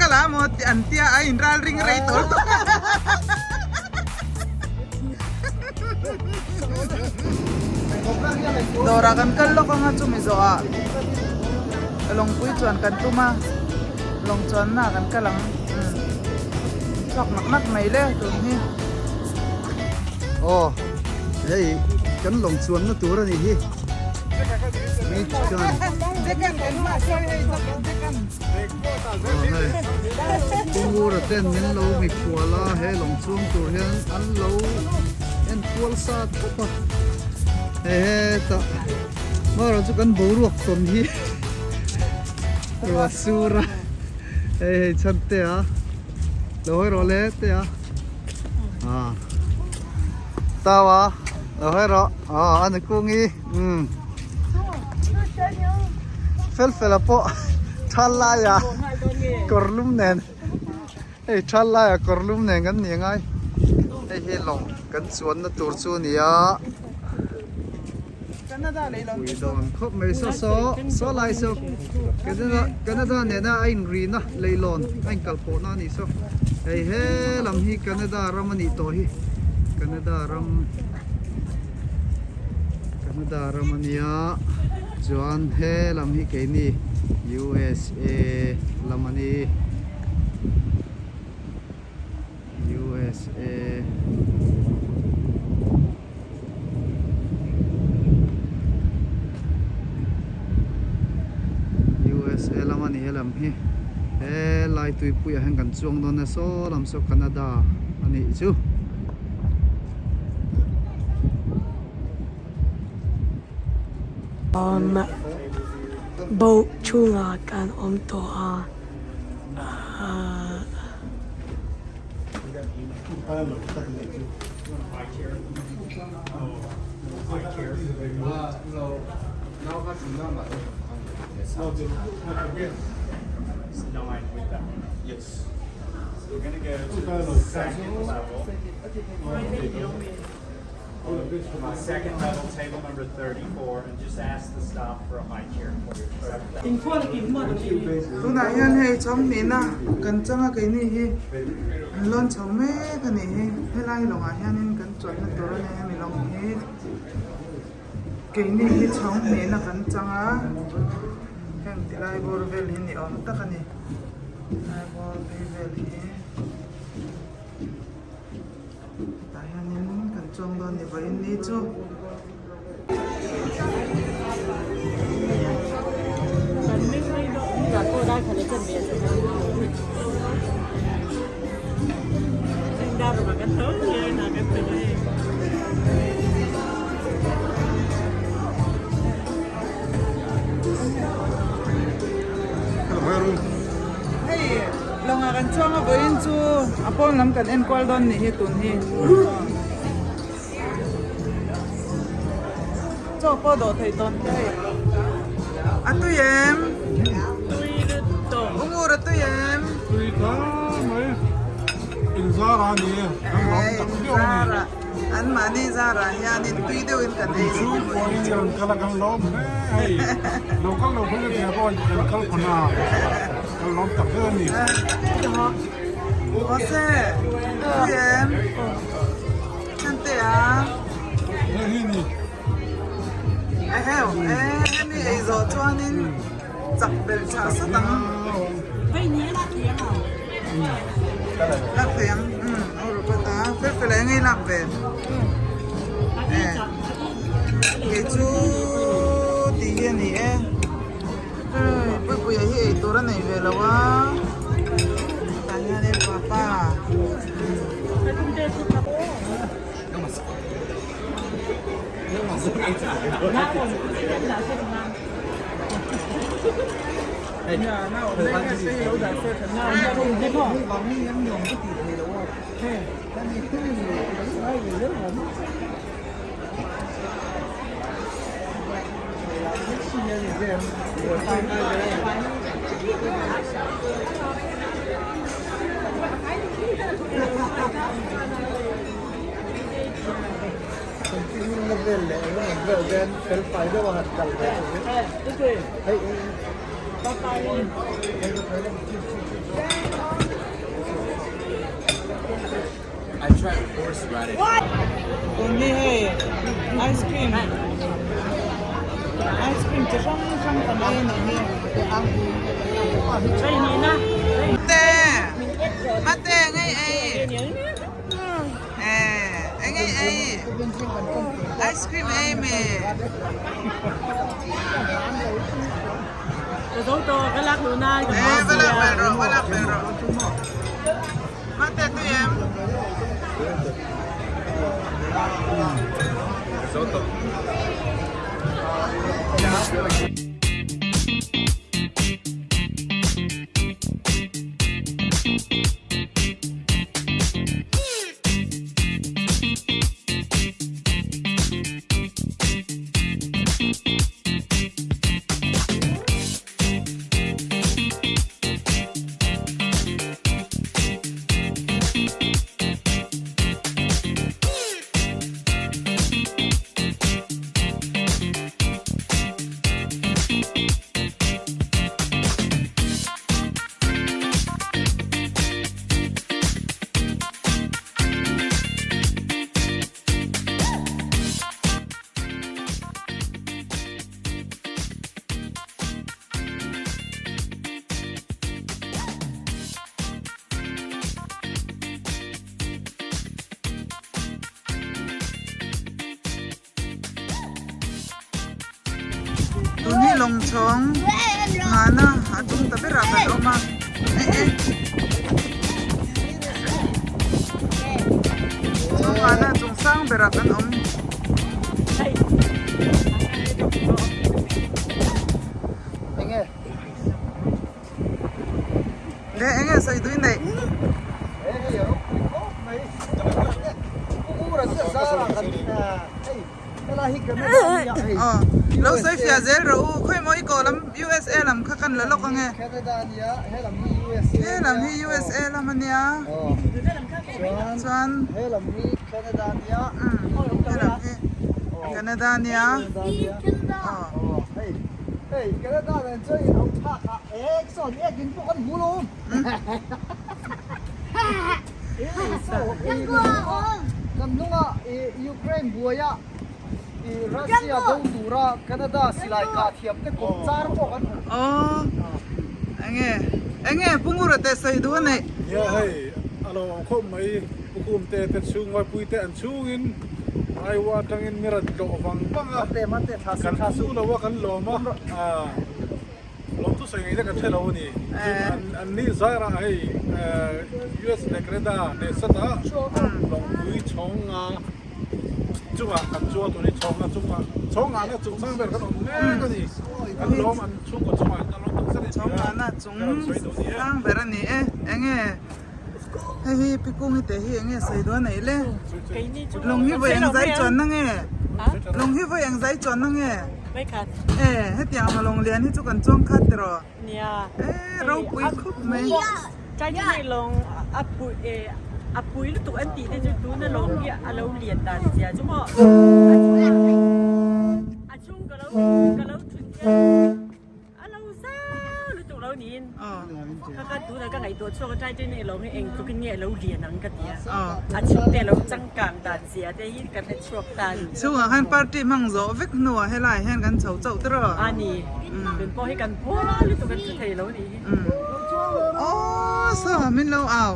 ka la maw tih an tia a in ral ring rei tawh tawh. Dawrah kan kal lawk anga chumi zawhah lawngpui chuan kan tum a, lawng chuanna ah kan kal ang. Chhuak nak nak mai le tun hi. Aw hei kan lawng chuanna tur a nih hi. Beach kan. Pumura ten min lo mikhual a he lawng chuang tur hian an lo en kual sa thawp a he hetah marawh chu kan boruak tawn hi ruah sur a hei hei chhan te a lo hawi rawh le te a ah tau a lo hawi rawh ah a ni kungi umm. Fel fel a pawh thal laia kawr lum nen hei thal laia kawr lum nen kan ni angai hei hi lawng kan chuanna tur chu a ni a pui dawn khawp mai saw saw saw lai saw Canada Canada nena a inrina leilawn a inkalpawhna a nih saw hei he lam hi Canada ram a nih tawh hi Canada ram. Canada ram a nia chuan he lam hi keini USA lam a ni USA USA lam a ni he lam hi he lai tuipui ah hian kan chuang dawn a saw lam saw Canada a nih chu. Um boat chhungah kan awm tawh a ahh. Tunah hian hei chawmhnihna kan chang a keini hi an lawn chho mek a nih hi helai lawngah hianin kan chuanna tur a nia hemi lawng hi keini hi chawmhnihna kan chang a heng tilai bawr vel hi ni awm tak a ni tilai bawr phei vel hi. Tah hianin kan chuang dawn ni vawiin ni chu. Hei lawngah kan chuang a vawiin chu a pawn lam kan en kual dawn nih hi tun hi chaw pawh dawh theih tawn te hei a tui em u ngur a tui em tui ta mai in zar a ni e kan lawm tak viau a ni. An mahni zarah hianin tui deuhin kan ei zui Chu pawhin kan kal a kan lawm hle hei lo kal lo khan tia pawh kan kal khawn a kan lawm tak zet a ni. Ose tui em Chante a Hei hi ni. Eheu e hemi ei zawh chuanin chak belh chah sat ang. Lak thei ang umm aw robot a fel fel eng ei lak ve eh kei chu tih hi a ni e puipuia hi ei tur a nei ve lo a tah hianin papa. Tun hi hei ice cream ice cream chi hrang hrang kan ei a nih hi. Mate mate ngei ei eh engei ei ice cream ei mi. Eh va lak vel rawh va lak vel rawh. Mate tui em? Tun hi lawng chhawng nghahna a tum ta berah kan awm a eh eh chhawng nghahna chung sang berah kan awm. Le enge sawi tui neih. Lo sawi fiah zel rawh u khawi maw i kawh lam USA lam kha kan la lawk ange. He lam hi USA lam ania chuan he lam hi Canada ania. Aww enge enge Pu Ngura te sawi duh a neih. Nia hei a lo awm khawp mai Pu Kumte te chhung Vaipui te an chhungin Aiwa atangin mi rawn tlawh vang vang a kan thu lo a kan lawm a lawm chu sawi ngaihna kan hre lo a ni tin an ni zarah hei US leh Canada leh sata lawngpui chhawnga chungah kan chuang tur hi chhawnga chungah chhawngahna chungchang ber kan awm mek a ni kan lawm an chhungkaw chungah kan lawm tak zet a ni Chhawngahna chung sang ber a ni e enge Hei hi pi kung hi teh hi enge sawi dawn aih le lawng hi vawi eng zai chuan na nge lawng hi vawi eng zai chuan na nge e hetiang ang lawng lian hi chu kan chuang khat tiraw e ropui khup mai. A lo zau lutuk lo niin ka ka tunah ka ngaihtuah chhuak a try te nei lo nge eng tlukin nge a lo lian ang ka ti a a chhungte a lo changkang dan zia te hi ka hre chhuak ta a ni. Chhungah khan party hmang zawh vek hnuah helaiah hian kan chho chauh tiraw? A ni, tun pawh hi kan phual lutuk kan thu thei lo nih hi. Aww saw min lo au.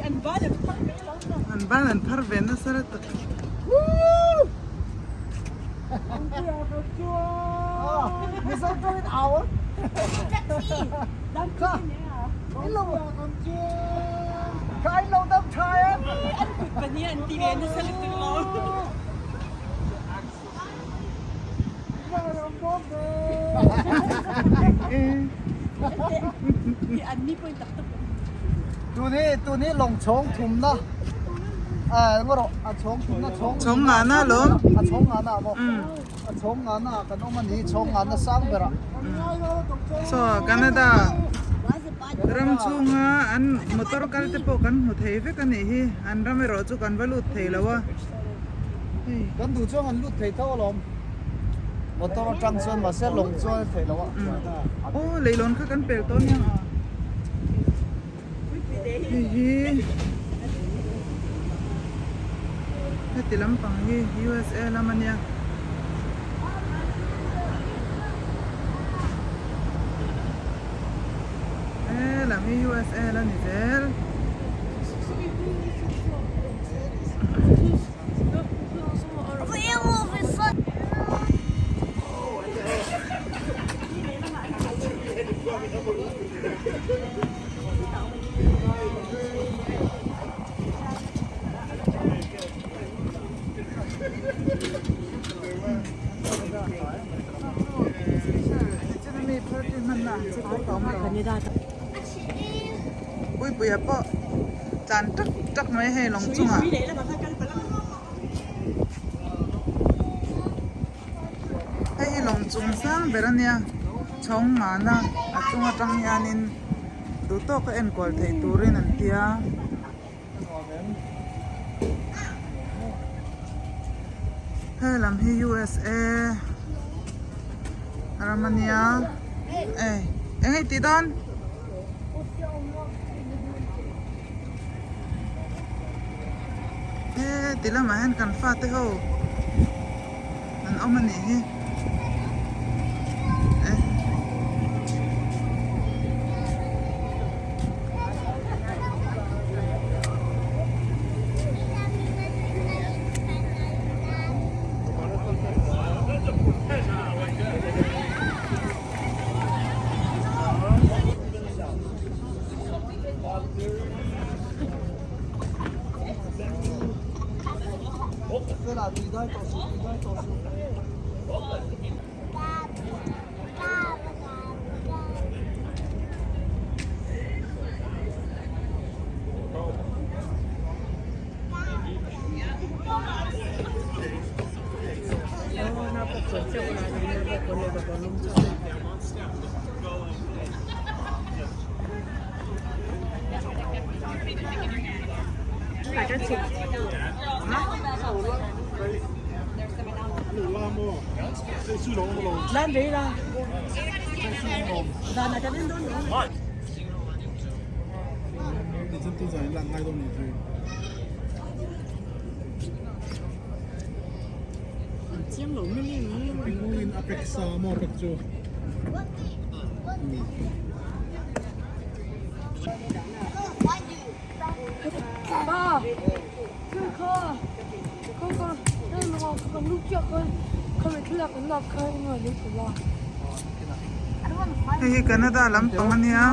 An ban an phar ve lo. An ban an phar ve nasa lutuk. Chhawng ngahna alawm. Saw Canada ram chhunga an motor kal te pawh kan hmu thei vek a nih hi an ram erawh chu kan va lut thei lo a. Kan duh chuan an lut thei tho alawm. Motor atang chuan mahse lawng chuan a theih loh a. Aw leilawn kha kan pel tawh nia. Hei hi heti lampang hi USA lam a nia. He lam hi USA la ni zel. Puipuia pawh tlan tak tak mai hei lawng chungah. Hei hi lawng chung sang ber a nia chhawng ngana a chung atang hianin duh tawka enkual theih turin an tia. He lam hi USA ram a nia ei eng nge tih dawn? He ti lamah hian kan fate ho an awm a nih hi. Hei hi Canada lampang a nia.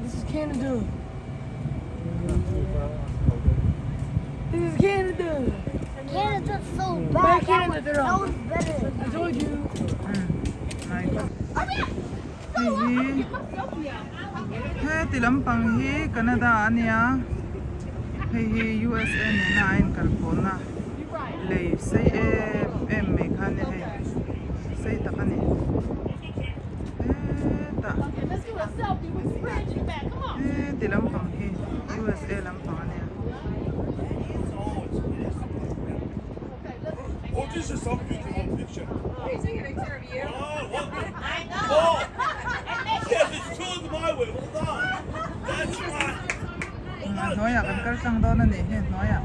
This is Canada. This is Canada. Canada's so bad. Canada, That was better. I told you. Hei hi heti lampang hi Canada a nia hei hi USA nena a inkalpawhna lei sei em em mai kha a nia hei sei tak a ni hetah heti lampang hi USA lampang a nia. Oh, this is some beautiful picture. He's taking a picture of you. Oh, what? I know. Oh. Yes, it's turned my way. Hold on. That's right. A hnuaiah kan kal tlang dawn a nih hi hnuaiah.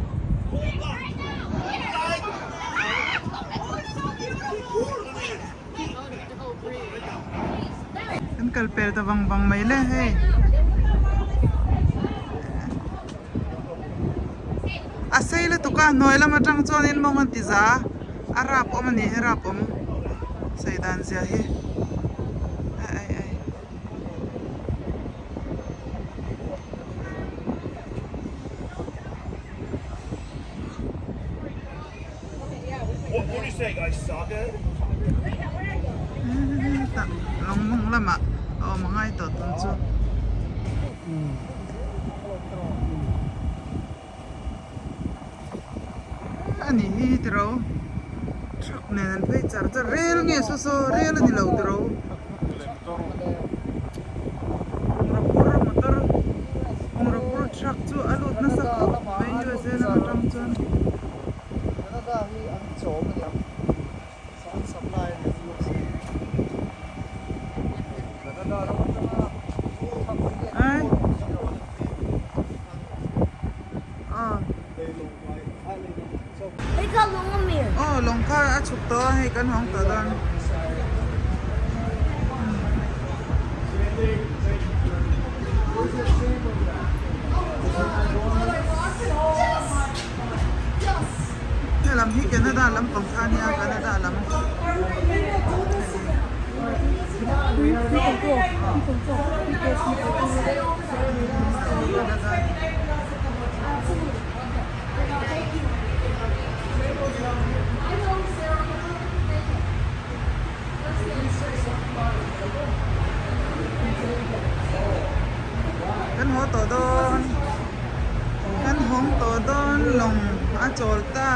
Kan kal pel ta vang vang mai le hei. A sei lutuk a hnuai lam atang chuanin mawng an ti za a rap awm a ni hi rap awm sawi dan zia hi ai ai ai. Hetah lawng mawng lamah a awm a ngai tawh tun chu. A nih hi tiro. Truck nen an phei char char rel nge saw saw rel a ni lo tiro. Bungraw phur motor bungraw phur truck chu a lut nasa khawp mai USA lam atang chuan. Canada hi an chawm a niang an supply a niang USA Canada ram atanga truck hi Ai. Aw. Aw lawng kha a chhuk tawh a hei kan hawng tawh dawn. Helam hi Canada lampang kha ania Canada lam. Kan haw tawh dawn kan hawng tawh dawn lawng a chawl ta.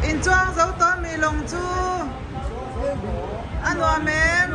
Inchuang zo tawh mi lawng chu a nuam em?